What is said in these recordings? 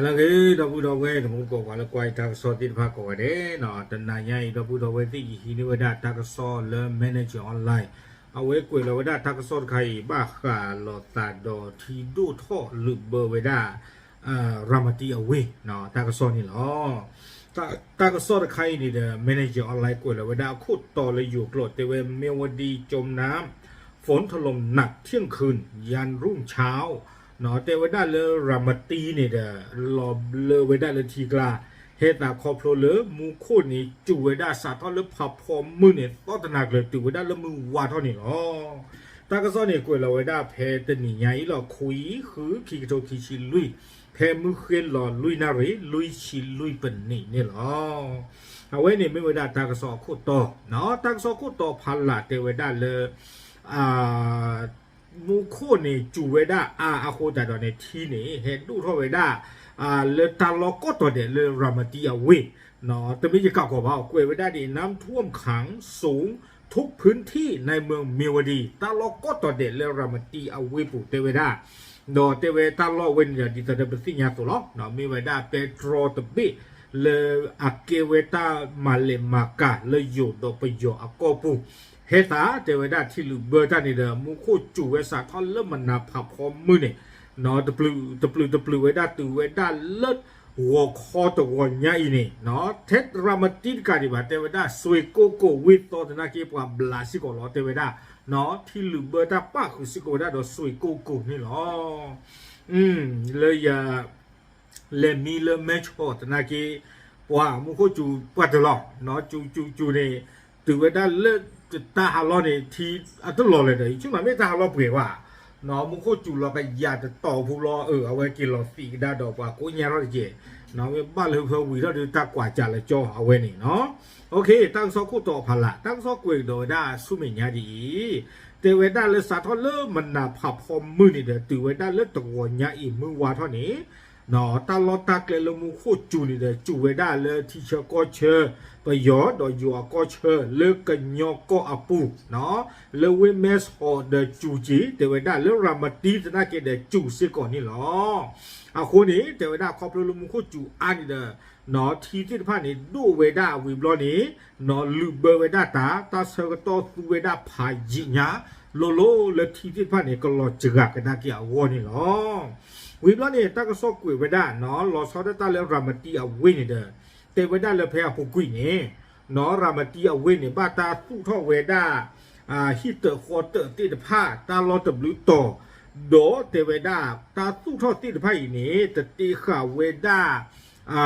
လၢအဂ့ၤ ဒီပုၢ်ဒီဝဲၢ် တမူတကိး ပှၤလၢကွၢ်ယတၢ်ကစီၣ်သ့ၣ်တဖၣ်ကိးဂၤဒဲး, တနၤညါအံၤ ဒီပုၢ်ဒီဝဲၢ်သ့ၣ် ယဟံးန့ၢ်ဝဲဒၣ်တၢ်ကစီၣ်လၢ Manager Online အဝဲကွဲးလီၤဝဲဒၣ်တၢ်ကစီၣ်တခါအံၤ ဘၣ်ဃးလိာ်သးဒီးထံဒိၣ်ထီၣ်လုးဘၢဝဲဒၣ် ရၤမတံအဝ့ၢ် တၢ်ကစီၣ်န့ၣ်လီၤ. တၢ်ကစီၣ်တခါအံၤန့ၣ်ဒီး Manager Online ကွဲးလီၤဝဲဒၣ်အခိၣ်တီလၢယိၤကျိာ် တဲဝဲ မြဝတီ ကြုံနက် ฝนถล่มหนักเที่ยงคืน ยันรุ่งเช้า တဲဝဲဒၣ်လၢရၤမတံန့ၣ်ဒီး လီၤဘျၢဝဲဒၣ်လၢထံကျါ ဟဲသးခီဖျိလၢမူခိၣ်န့ၣ် စူၤဝဲဒၣ်စးထီၣ်လၢဖးဖီမုၢ်န့ၣ် သီတနၤကျၢၤတုၤဝဲဒၣ်လၢမုၢ်ဝါထီၣ်န့ၣ်လီၤ. တၢ်ကစီၣ်န့ၣ် ကွဲးလီၤဝဲဒၣ်ဖဲတနံၤညါအံၤလီၤ ခွံ ဃု ခံကထိခံဆံလွံၢ် ဖဲမုၢ်ဃ့လီၤလွံၢ်နၣ်ရံၣ် လွံၢ်ဆံလွံၢ်ပနံးန့ၣ်လီၤ. အဝဲန့ၣ်မ့ၢ်ဝဲဒၣ်တၢ်ကစီၣ်အခိၣ်တီ, တၢ်ကစီၣ်ခိၣ်တီဖးလၢ်တဲဝဲဒၣ်လၢ မူခိၣ်န့ၣ် စူၤဝဲဒၣ်အါအဃိသတးဒီးန့ၣ် ထံန့ၣ် ဟဲဒိၣ်ထီၣ်ဝဲဒၣ် လၢတၢ်လီၢ်ကိးတီၤဒဲးလၢရၤမတံအဝ့ၢ်, တမ့ၢ်ယကးကီးဘၣ် ကွဲးဝဲဒၣ်ဒ်အံၤ น้ำท่วมขังสูงทุกพื้นที่ในเมืองมีวดี တၢ်လီၢ်ကိးတီၤဒဲးလၢရၤမတံအဝ့ၢ်ပူၤတဲဝဲဒၣ်, ဒီးတဲဝဲတၢ်လီၢ်ဝဲန့ၣ်ဒီး ဒ်သိးဒီးပသ့ၣ်ညါအသိးလီၤ, မ့ၢ်ဝဲဒၣ်ပဲတြီတဘ့ၣ် လၢအကဲဝဲတၢ်မၤလဲၤမၤကၤလၢယိၤဒီးပယီၤအကီၢ်ပူၤ ဟဲသးတဲဝဲဒၣ်ထံလုးဘၢတၢ်န့ၣ်ဒီး မူခိၣ်စူၤဝဲစးထီၣ်လၢမနၤဖးဖီမုၢ်န့ၣ်, တပျုာ်တပျုာ်ဝဲဒၣ်တုၤဝဲဒၣ်လၢ ဂီၤခီတဂီၤညါအံၤန့ၣ်, ထဲရၤမတံတကးဒံးဘၣ် တဲဝဲဒၣ် စွ့ၢ်ကိၣ်ကိၣ်ဝ့ၢ်သီသနာ်က့ ပှၤဘျးစ့ၢ်ကီးလီၤ တဲဝဲဒၣ်, ထံလုးဘၢတၢ်ပၣ်ဃုာ်စ့ၢ်ကီးဝဲဒၣ်ဒီးစွ့ၢ်ကိၣ်ကိၣ်န့ၣ်လီၤ. လၢယ လဲၤမံလၢမဲၢ်ဆီးသနာ်က့ ပှၤမူခိၣ်စူၤပှၢ်တလီၤ, စူၤစူၤစူၤန့ၣ် တုၤဝဲဒၣ်လၢတၢ်ဟးလီၢ်န့ၣ် ထံအတလီၤလဲၣ်ဒီး ယဆိကမိၣ်မ့ၢ်တၢ်ဟးလီၢ်ပှဲၤဘၣ်, မူခိၣ်စူၤလီၤကယၤတတီၤဖိလီၤ, အဝဲက့ၤလီၤသံးကဒါဒီးပှၤကိးညါထီၣ်တက့ၢ်, မ့ၢ်ဘၣ်လၢဖၢဝံၤထီၣ်ဒီးတၢ်ကွၢ်ကၢ်လၢကၠီအဝဲန့ၣ်နီၤ. တၢ်ကစီၣ်ခိၣ်တီဖးလၢ် တၢ်ကစီၣ်ကွဲးကဒီးဝဲဒၣ်ဆူမဲာ်ညါဒ်အံၤ, တဲဝဲဒၣ်လၢစးထီၣ်လၢမနၤဖးဖီမုၢ်န့ၣ်ဒီး တုၤဝဲဒၣ်လၢတဂီၤညါအံၤမုၢ်ဝါထီၣ်န့ၣ် တၢ်လီၢ်တၢ်ကျဲလၢမူခိၣ်စူၤန့ၣ်ဒီး စူၤဝဲဒၣ်လၢထံဆၢကီၢ်ဆၢ ပယီၤဒီးယိၤအကီၢ်ဆၢ လၢကညီကီၢ်အပူၤ, လၢဝ့ၢ်မဲၢ်ဆီးဒီးစူၤက့ၤ တဲဝဲဒၣ်လၢရၤမတံသနာ်က့ဒီးစူၤစ့ၢ်ကီးန့ၣ်လီၤ. အဃိန့ၣ် တဲဝဲဒၣ်ခီဖျိလၢမူခိၣ်စူၤအါန့ၣ်ဒီး ထံသ့ၣ်တဖၣ်န့ၣ် ဒိၣ်ဝဲဒၣ်ဝံၤဘျီန့ၣ် လုးဘၢဝဲဒၣ်တၢ် တၢ်ဆၢကတီၢ်သူဝဲဒၣ်ဖးယံာ်ညါ လိၤလိၤလၢထံသ့ၣ်တဖၣ်န့ၣ် ကလီၤစှၤကဒါက့ၤအဂီၢ်န့ၣ်လီၤ. ဝံၤဘျီန့ၣ် တၢ်ကစီၣ်ကွဲးဝဲဒၣ် လီၤဆီဒၣ်တၢ်လၢရၤမတံအဝ့ၢ်န့ၣ်ဒီး တဲဝဲဒၣ်လၢဖဲအပူၤကွံာ်န့ၣ် ရၤမတံအဝ့ၢ်န့ၣ် ဘၣ်တၢ်သူၣ်ထီၣ်ဝဲဒၣ် ဟံၣ်တၢးဃီတၢးသ့ၣ်တဖၣ် တၢ်လီၢ်တဘျုးတီၤ, ဒီးတဲဝဲဒၣ် တၢ်သူၣ်ထီၣ်သ့ၣ်တဖၣ်အံၤန့ၣ် တတ့ဃာ်ဝဲဒၣ်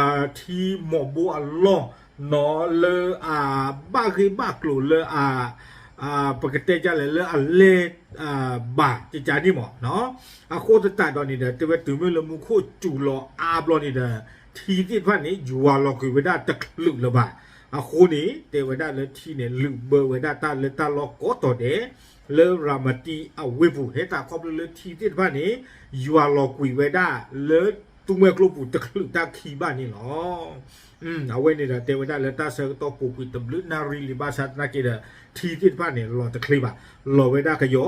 ထံမိၢ်ဘိအလီၢ် နီၤလၢအဘၣ်ဂ့ၢ်ဘၣ်ကျိၤလၢအ ပကတဲဒ်လဲၣ်လၢအလဲၤ ဘၣ်ကကန့ၣ်မး, အဃိသတးဒီးန့ၣ်ဒီး တဲဝဲတုၤမ့ၢ်လၢမူခိၣ်စူၤလီၤအါဘျီန့ၣ်ဒီး ထံသ့ၣ်တဖၣ်န့ၣ် ယွၤလီၤကွံာ်ဝဲဒၣ်တချုးလၢၤဘၣ်. အဃိန့ၣ် တဲဝဲဒၣ်လၢထံန့ၣ် လုးဘၢဝဲဒၣ်တၢ်လၢတၢ်လီၢ်ကိးတီၤဒဲး လၢရၤမတံအဝ့ၢ်ပူၤ ဟဲသးခီဖျိလၢထံသ့ၣ်တဖၣ်န့ၣ် ယွၤလီၤကွံာ်ဝဲဒၣ်လၢသူမှဲကျိပူၤတချုးတၢ်ခံဘၣ်န့ၣ်လီၤ. အဝဲန့ၣ်ဒီးတဲဝဲဒၣ်လၢတၢ်ဆၢကတီၢ်ပူၤကွံာ်တဘျုးနၣ်ရံၣ်လံဘၣ်ဆၣ်သနာ်က့ဒီး ထံသ့ၣ်တဖၣ်န့ၣ် လီၤတချ့ဘၣ်, လီၤဝဲဒၣ်ကယီ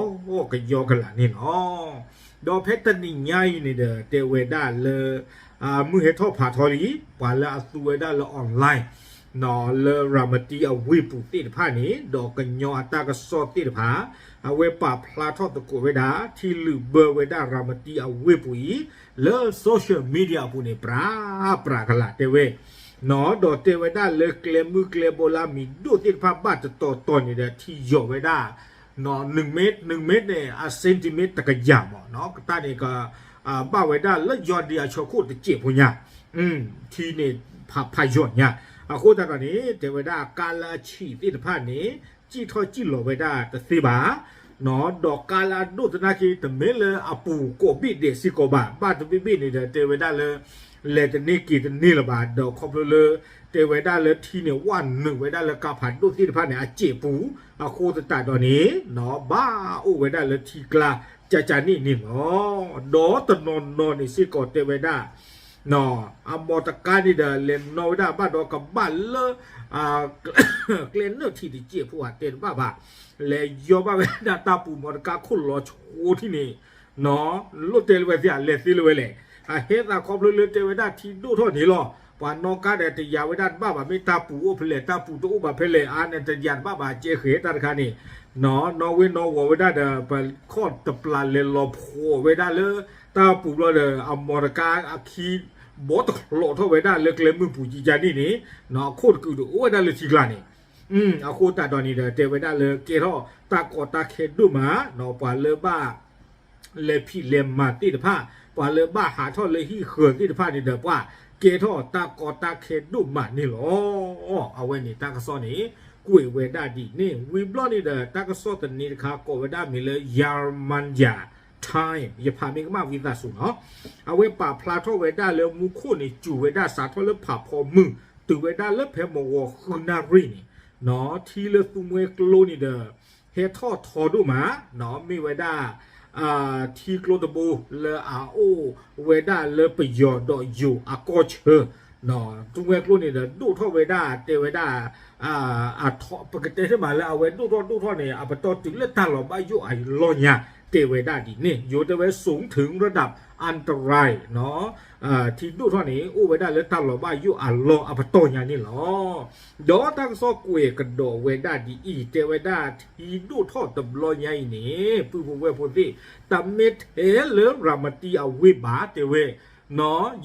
ကယီကလာ်န့ၣ်လီၤ. ဒီးဖဲတနံၤညါအံၤန့ၣ်ဒီး တဲဝဲဒၣ်လၢ မုၢ်ဟဲထီၣ်ဖးထီလံ ပှၤလၢအသူဝဲဒၣ်လၢ online လၢရၤမတံအဝ့ၢ်ပူၤသ့ၣ်တဖၣ်န့ၣ် ဒီးကညီအတၢ်ကစီၣ်သ့ၣ်တဖၣ် အဝဲပာ်ဖျါထီၣ်သကိးဝဲဒၣ် ထံလုးဘၢဝဲဒၣ်ရၤမတံအဝ့ၢ်ပူၤအံၤ လၢ social media အပူၤန့ၣ် ပြးပြးကလာ်တဲဝဲ ဒီးတဲဝဲဒၣ်လၢကျဲမုၢ်ကျဲဘီလၢအမံၤဒိၣ်သ့ၣ်တဖၣ်ဘၣ်တတီၤတီၤန့ၣ်ဒီး ထံယီၤဝဲဒၣ် နုၣ်မ့ၢ် နုၣ်မ့ၢ်န့ၣ် အ centimeter တကယၤမး ကတၢၢ်န့ၣ် ဘၣ်ဝဲဒၣ်လၢယီၤဒံးအဆၢခိၣ်တစဲးဖိညါ ထံန့ၣ် ဖးယီၤညါ အဃိသတးဒီးန့ၣ် တဲဝဲဒၣ်ကါလၢအဆံးသ့ၣ်တဖၣ်န့ၣ် စံၣ်ထီၣ်စံၣ်လီၤဝဲဒၣ်တသ့ဘၣ် ဒီးကါလၢအဒိၣ်သနာ်က့ တမ့ၢ်လၢအပူၤကိးဘ့ၣ်ဒဲးစ့ၢ်ကီးဘၣ် ဘၣ်တဘ့ၣ်ဘ့ၣ်န့ၣ်ဒီး တဲဝဲဒၣ်လၢ လဲၤတန့ၢ်က့ၤတန့ၢ်လၢၤဘၣ် ဒီးခီဖျိလၢ တဲဝဲဒၣ်လၢထံန့ၣ် ဝၣ်နုာ်ဝဲဒၣ်လၢကါဖးဒိၣ်သ့ၣ်တဖၣ်န့ၣ် အစဲးပူၤ အဃိသတးဒီးန့ၣ် ဘၣ်အိၣ်ဝဲဒၣ်လၢထံကျါ ကကန့ၣ်န့ၣ်လီၤ. ဒီးတနီၤနီၤန့ၣ်စ့ၢ်ကီးတဲဝဲဒၣ် အမီၢ်တကါန့ၣ်ဒီး လဲၤနီၣ်ဝဲဒၣ်ဘၣ်ဒီးကဘၣ်လၢ ကျဲနၢၣ်ထံးတစဲးဖိဧါ တဲတဘၣ်ဘၣ် လဲၤယီၤဘၣ်ဝဲဒၣ်တၢ်ပူၤမီၢ်တကါခိၣ်လီၤဆိထံၣ်န့ၣ် လိၣ်တဲလၢဝဲသ့ၣ် လဲၤသ့လၢၤဝဲလဲၣ် အဟဲသးခီဖျိလၢတဲဝဲဒၣ်ထံဒိၣ်ထီၣ်န့ၣ်လီၤ. ပှၤနီၣ်ကါဒီးတယာ်ဝဲဒၣ်တဘၣ်ဘၣ် မ့ၢ်တၢ်ပူၤအိၣ်ဖဲလဲၣ် တၢ်ပူၤတအိၣ်ဘၣ်ဖဲလဲၣ် အါန့ၣ်တယာ်တဘၣ်ဘၣ် ကဲဃဲၤတၢ်တခါန့ၣ် နီၣ်ဝ့နီၣ်ဂီၤဝဲဒၣ်ဒီး ပခီၣ်တပျၢ်လဲၤလီၤဖှီၣ်ဝဲဒၣ်လၢ တၢ်ပူၤဘျီဒီး အမီၢ်တကါအခံ ဘီတချီးထီၣ်ဝဲဒၣ်လၢကျဲမုၢ်ပူၤကကါန့ၣ်န့ၣ် အခိၣ်တကုာ်ဒီးအိၣ်ဝဲဒၣ်လၢထံကျါန့ၣ် အဃိသတးဒီးန့ၣ်ဒီး တဲဝဲဒၣ်လၢကဲထီၣ်တၢ်ကီတၢ်ခဲဒိၣ်မး ပှၤလၢဘၣ် လဲၤဖံးလဲၤမၤသ့ၣ်တဖၣ် ပှၤလၢဘၣ်ဟးထီၣ်လၢဟံၣ်ဃၢၤသ့ၣ်တဖၣ်န့ၣ်ဒီး ပှၤကဲထီၣ်တၢ်ကီတၢ်ခဲဒိၣ်မးန့ၣ်လီၤ. အဝဲန့ၣ်တၢ်ကစီၣ်န့ၣ် ကွဲးဝဲဒၣ်ဒ်န့ၣ် ဝံၤဘျီန့ၣ်ဒီး တၢ်ကစီၣ်သန့တခါ ကိးဝဲဒၣ်မ့ၢ်လၢ Yamaya Time ယဖးမ့ၢ်ကမၣ်ဝံသးစူၤနီၤ အဝဲပာ်ဖျါထီၣ်ဝဲဒၣ်လၢမူခိၣ်န့ၣ် စူၤဝဲဒၣ်စးထီၣ်လၢဖးဖီမုၢ် တုၤဝဲဒၣ်လၢဖဲမဂီၤဃုနၣ်ရံၣ်န့ၣ် ထံလၢသူမှဲကျိန့ၣ်ဒီး ဟဲထီၣ်ထီဒိၣ်မး မ့ၢ်ဝဲဒၣ် ထံကျိတဘိလၢအအိၣ်ဝဲဒၣ်လၢပယီၤဒီးယိၤအကီၢ်ဆၢ သူမှဲကျိန့ၣ်ဒီး ဒိၣ်ထီၣ်ဝဲဒၣ်တဲဝဲဒၣ် ပကတဲတ့ၢ်မးလၢအဝဲဒိၣ်ထီၣ်ဒိၣ်ထီၣ်န့ၣ် အပတီၢ်တုၤလၢတၢ်လီၤဘၣ်ယိၣ်အလီၢ်ညါ တဲဝဲဒၣ်ဒ်န့ၣ် ယိၤတဲဝဲ สูงถึงระดับอันตราย ထံဒိၣ်ထီၣ်န့ၣ် အိၣ်ဝဲဒၣ်လၢတၢ်လီၤဘၣ်ယိၣ်အလီၢ်အပတီၢ်ညါန့ၣ်လီၤ. ဒီးတၢ်ကစီၣ်ကွဲးကဒီးဝဲဒၣ်ဒ်အံၤ တဲဝဲဒၣ်ထံဒိၣ်ထီၣ်တဘျီညါအံၤန့ၣ် ပုၢ်ဖိဝဲၢ်ဖိသ့ၣ် တမ့ၢ်ထဲလၢရၤမတံအဝ့ၢ်ဘၣ် တဲဝဲ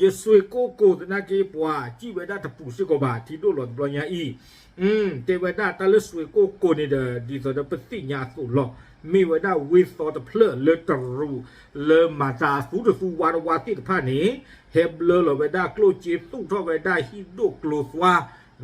ယစွ့ၢ်ကိၣ်ကိၤသနာ်က့ ပှၤစံၣ်ဝဲဒၣ်တပူၤစ့ၢ်ကီးဘၣ် ထံဒိၣ်လီၤတဘျီညါအံၤ တဲဝဲဒၣ်တၢ်လၢစွ့ၢ်ကိၣ်ကိၤန့ၣ်ဒီး ဒ်သိးဒီးပသ့ၣ်ညါအသိးလီၤ မ့ၢ်ဝဲဒၣ်ဝ့ၢ်သီတဖျၢၣ်လၢတရူး လၢမၤသးသူတသူဝါတဝါသ့ၣ်တဖၣ်န့ၣ် ဟဲဘျၢလီၤဝဲဒၣ်ကျိၣ်စ့ သူၣ်ထီၣ်ဝဲဒၣ်ဟံၣ်ဒိၣ်ကျိသွါ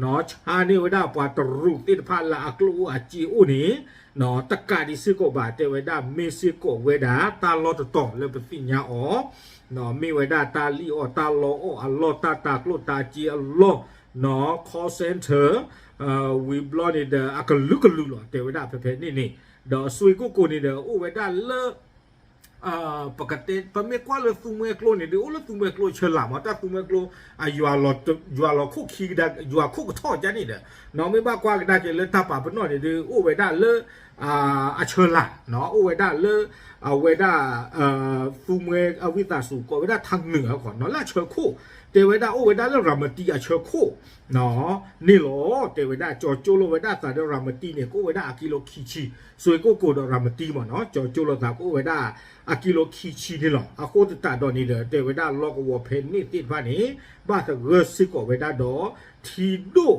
ဆါန့ၢ်ဝဲဒၣ်ပှၤတရူးသ့ၣ်တဖၣ်လၢအကျိၣ်အိၣ်အစ့အိၣ်န့ၣ် တကးဒံးစ့ၢ်ကီးဘၣ် တဲဝဲဒၣ်မ့ၢ်စ့ၢ်ကီးဝဲဒၣ်တၢ်လီၢ်တတီၤလၢပသ့ၣ်ညါအီၤ မ့ၢ်ဝဲဒၣ်တၢ်လံၣ်အီၣ်တၢ်လီအီၣ်အလီၢ် တၢ်တၤကျိၣ်တၤစ့အလီၢ် call center ဝံၤဘျီန့ၣ်ဒီး အကလုာ်ကလုာ်လီၤ တဲဝဲဒၣ်ဖဲဖဲန့ၣ်န့ၣ် ဒီးစွ့ၢ်ကိၣ်ကိၤန့ၣ်ဒီး အိၣ်ဝဲဒၣ်လၢ ပကတဲ ပမ့ၢ်ကွၢ်လၢသူမှဲကျိန့ၣ် ဒ်အိၣ်လၢသူမှဲကျိအဆၢလၢ်မး တၢ်သူမှဲကျိ အယွၤလီၤခိၣ်ခံကဒါ ယွၤခိၣ်ကထီၣ်ကါန့ၣ်ဒီး နီၢ်မ့ၢ်ဘၣ်ကွၢ်ကဒါက့ၤလၢတၢ်ပာ်ပနီၣ်န့ၣ်ဒီး အိၣ်ဝဲဒၣ်လၢ အဆၢလၢ် အိၣ်ဝဲဒၣ်လၢ အဝဲဒၣ် သူမှဲအဝံသးစူၤ ကိးဝဲဒၣ် ထါနုာ် အဂီၢ်နီၤ လၢအဆၢခိၣ် တဲဝဲဒၣ်အိၣ်ဝဲဒၣ်လၢရၤမတံအဆၢခိၣ် န့ၣ်လီၤ တဲဝဲဒၣ် ကၠီၤကၠိလိာ်ဝဲဒၣ်သးဒီးရၤမတံန့ၣ် ကအိၣ်ဝဲဒၣ်အကံလိခံဆံ စွ့ၢ်ကိၣ်ကိၤဒီးရၤမတံမ့ၢ်နီၤ ကၠီၤကၠိလိာ်သးကအိၣ်ဝဲဒၣ် အကံလိခံဆံန့ၣ်လီၤ အဃိသတးဒီးန့ၣ်ဒီး တဲဝဲဒၣ်လီၢ်ကဝီၤဖဲန့ၣ်သ့ၣ်တဖၣ်န့ၣ် ဘၣ်သဂၢၢ်စ့ၢ်ကီးဝဲဒၣ်ဒီး ထံဒိၣ်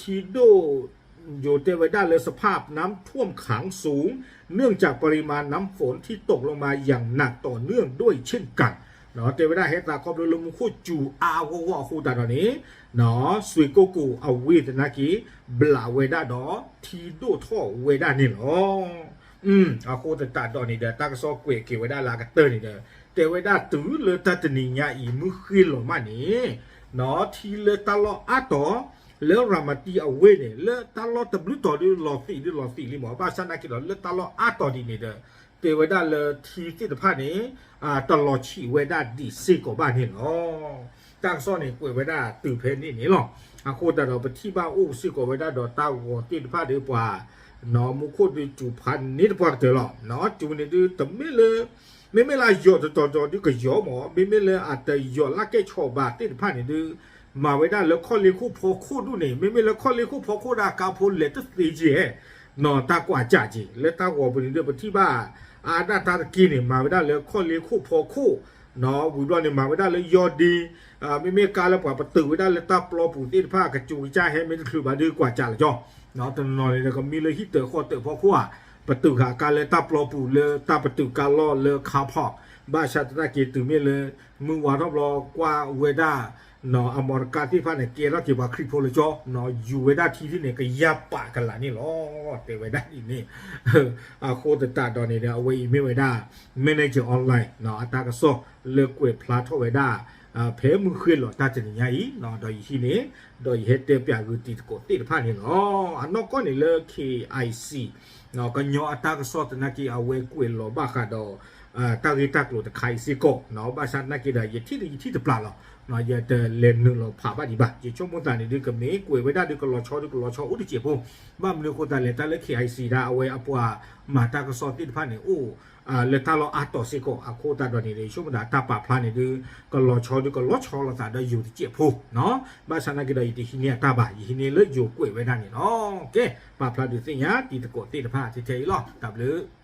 ထံဒိၣ် ယိၤတဲဝဲဒၣ်လၢ สภาพน้ำท่วมขังสูง เนื่องจากปริมาณน้ำฝนที่ตกลงมาอย่างหนักต่อเนื่องด้วยเช่นกัน တဲဝဲဒၣ်ဟဲသးခီဖျိလၢမူခိၣ်စူၤအါအါဂီၢ်ဂီၢ်အဃိသတးဒီးန့ၣ် စွ့ၢ်ကိၣ်ကိၤအဝ့ၢ်သနာ်က့ ဘျးဝဲဒၣ်ဒီးထံဒိၣ်ထီၣ်ဝဲဒၣ်န့ၣ်လီၤ. အဃိသတးဒီးန့ၣ်ဒီး တၢ်ကစီၣ်ကွဲးက့ၤဝဲဒၣ်လၢအကတၢၢ်န့ၣ်ဒီး တဲဝဲဒၣ်တုၤလၢတၢ်တနံၤညါအံၤ မုၢ်ဃ့လီၤမးန့ၣ် ထံလၢတၢ်လီၢ်အါတီၤ လၢရၤမတံအဝ့ၢ်န့ၣ် လၢတၢ်လီၢ်တဘျုးတီၤဒုးလီၤသံးဒုးလီၤသံးလံမး ဘၣ်ဆၣ်သနာ်က့ဒီး လၢတၢ်လီၢ်အါတီၤဒ်န့ၣ်ဒီး တဲဝဲဒၣ်လၢထံသ့ၣ်တဖၣ်န့ၣ် တလီၤဆံးဝဲဒၣ်ဒံးစ့ၢ်ကီးဘၣ်န့ၣ်လီၤ. တၢ်ကစီၣ်န့ၣ်ကွဲးဝဲဒၣ်တုၤဖဲန့ၣ်န့ၣ်လီၤ. အဃိသတးဒီးပထံၣ်ဘၣ်အိၣ်စ့ၢ်ကီးဝဲဒၣ်ဒီးတၢ်ဂီၤသ့ၣ်တဖၣ်ဒီးပှၤ မူခိၣ်ဒုးစူၤဖးန့ၢ်တပှၢ်ကတၢၢ်လီၤ. စူၤန့ၣ်ဒုးတမ့ၢ်လၢ မ့မ့ၢ်လၢအယိာ်တတီၤတီၤဒုးကယီမး မ့မ့ၢ်လၢအတယိာ်လၢကဲၣ်ဆိးဘၣ်သ့ၣ်တဖၣ်န့ၣ်ဒုး မၤဝဲဒၣ်လၢခီၣ်လ့ၢ်ခိၣ်ဖီခိၣ်ဒူၣ်န့ၣ် မ့မ့ၢ်လၢခီၣ်လ့ၢ်ခိၣ်ဖီခိၣ်ဒၣ်ကါဖိလဲၤတသ့က့ၤ နီၢ်တၢ်ကွၢ်ကၢ်က့ၤ လၢတၢ်ဂီၤပူၤန့ၣ်ဒုး ပထံၣ်ဘၣ်အါဒၣ်တၢ်တက့ၢ်န့ၣ် မၤဝဲဒၣ်လၢခီၣ်လ့ၢ်ခိၣ်ဖီခိၣ် ဝံၤဘျီန့ၣ် မၤဝဲဒၣ်လၢယီၢ်ဒ့ မ့မ့ၢ်ကါလၢပှၤပတုာ်ဝဲဒၣ်လၢတၢ်ပျီပူၤသ့ၣ်တဖၣ် ကစူၤကစၢ်ဟဲမ့ၢ်တချုးဘၣ်ဒုးကွၢ်ကၢ်လီၤကၠီ တနီၤန့ၣ်ဒီး ကမံလၢဟံၣ်တၢၤဃီတၢၤဖီခိၣ်ဧါ ပတုာ်ဃာ်ကါလၢတၢ်ပျီပူၤလၢတၢ်ပတုာ်ကါလီၢ်လၢ car park ဘၣ်ဆၣ်သနာ်က့တုၤမ့ၢ်လၢ မုၢ်ဝါထီၣ်ဘျီကွၢ်ဝဲဒၣ် အမီၢ်တကါသ့ၣ်တဖၣ်န့ၣ် ကဲထီၣ်က့ၤပှၤခရံာ်ဖိလၢကၠီ ယူၤဝဲဒၣ်ထံထံၣ်န့ၣ် ကယၢ်ပာ်ကလာ်န့ၣ်လီၤ တဲဝဲဒၣ်ဒ်န့ၣ် အဃိသတးဒီးန့ၣ်ဒီး အဝဲအံၤမ့ၢ်ဝဲဒၣ် Manager Online အတၢ်ကစီၣ်လၢကွဲးဖျါထီၣ်ဝဲဒၣ် ဖဲမုၢ်ဃ့လီၤတၢ်တနံၤညါအံၤ ဒီးယဟံးန့ၣ် ဒီးယဟဲတဲပၠးဂုာ်တံၤသကိးသ့ၣ်တဖၣ်န့ၣ်လီၤ. အနီၢ်ကီၢ်န့ၣ်လၢ K I C ကညီအတၢ်ကစီၣ်သနာ်က့ အဝဲကွဲးလီၤဘၣ်ဃးဒီး တၢ်ဂ့ၢ်တၢ်ကျိၤတခါအံၤစ့ၢ်ကီး, ဘၣ်ဆၣ်သနာ်က့ဒီး ယထံၣ်ဒီးယထံၣ်တပျၢ်လီၤ. ယတလဲၤနုာ်လီၤဖးဘၣ်ဒံးဘၣ်. ယဆိကမိၣ်သးန့ၣ်ဒုး ကမ့ၢ်ကွဲးဝဲဒၣ်ဒုး ကလီၤဆီဒုး ကလီၤဆီအိၣ်တစဲးဖိ, ဘၣ်မနုၤအဃိသတးလဲၣ် တၢ်လၢ ခ့ၣ်အံၣ်စံၣ် ဒၣ်အဝဲအပှၤမၤတၢ်ကစီၣ်သ့ၣ်တဖၣ်န့ၣ် အိၣ်လၢတၢ်လီၢ်အါတီၤစ့ၢ်ကီး အဃိသတးဒီးန့ၣ် ယဆိကမိၣ်သးတၢ်ပာ်ဖျါန့ၣ်ဒုး ကလီၤဆီဒုး ကလီၤဆီလိာ်သးဒီးယိၤတစဲးဖိနီၤ. ဘၣ်ဆၣ်သနာ်က့ဒီး ယတဟံးန့ၢ်အတၢ်ဘၣ်, ယဟံးန့ၢ်လၢယိၤကွဲးဝဲဒၣ်န့ၣ်လီၤ. ကဲ, ပာ်ဖျါဒုးသ့ၣ်ညါတံၤသကိးသ့ၣ်တဖၣ်ထဲထဲအံၤလီၤ. တၢ်ဘျုး